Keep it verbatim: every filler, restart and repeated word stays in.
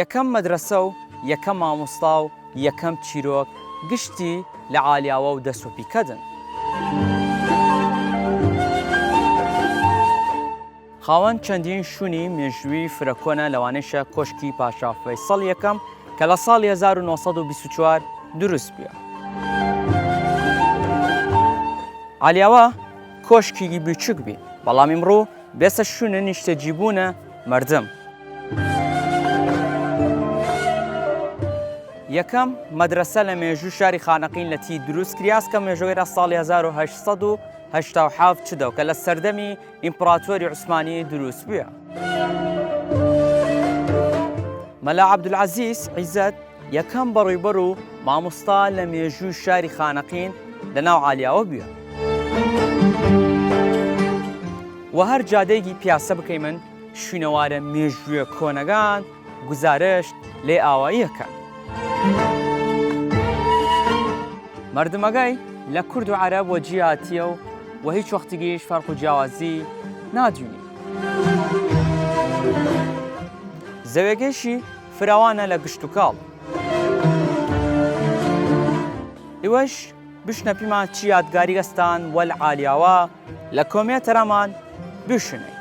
یەکەم مەدرەسە و یەکەم ماموستا و یەکەم چیرۆک گشتی لە عالیاوە و دەس وپی کەدن. خاوەن چەندین شوونی مێژووی فرە کۆنە، لەوانەیشە کۆشکی پاشا فەیسەڵ یەکەم کە لە ساڵی هەزار و نۆ سەد و بیست و چوار دروست بویە. عالیاوە کۆشکیگی بچوک بی، بەڵام ئمڕوو بێسە شوونە نیشتەجیبوونە مەردم. یەکەم مەدرەسە لە مێژوو شاری خانەقین لە تی دروست کریاس کە مێژووی رە ساڵی هەزار و هەشت سەد و هەشتا و حەفت چدەو کە لە سەردەمی ئیمپڕاتۆری عوسمانی دروست بویە. مەلا عەبدولعەزیز عیزەت یەکەم بەڕیبەر و ماموستا لە مێژوو شاری خانەقین لە ناو عالیاوە بویە. و هەر جادەیگی پیاسە بکەیمن، شوینەوارە مێژوویە کۆنەگان گوزارشت لەی ئاواییە کەن. مەردمەگەی لە کورد و عەرەب وەجی هاتیە و وە هیچ وەختیگیش فەرق و جیاوازی نادوینی. زەوێگەیشی فراوانە لە گشت و کاڵ. ئیوەش بشنە پیمان چی یادگاری ئەستان وەل عالیاوە لە کۆمێ تەرەمان بشنەی.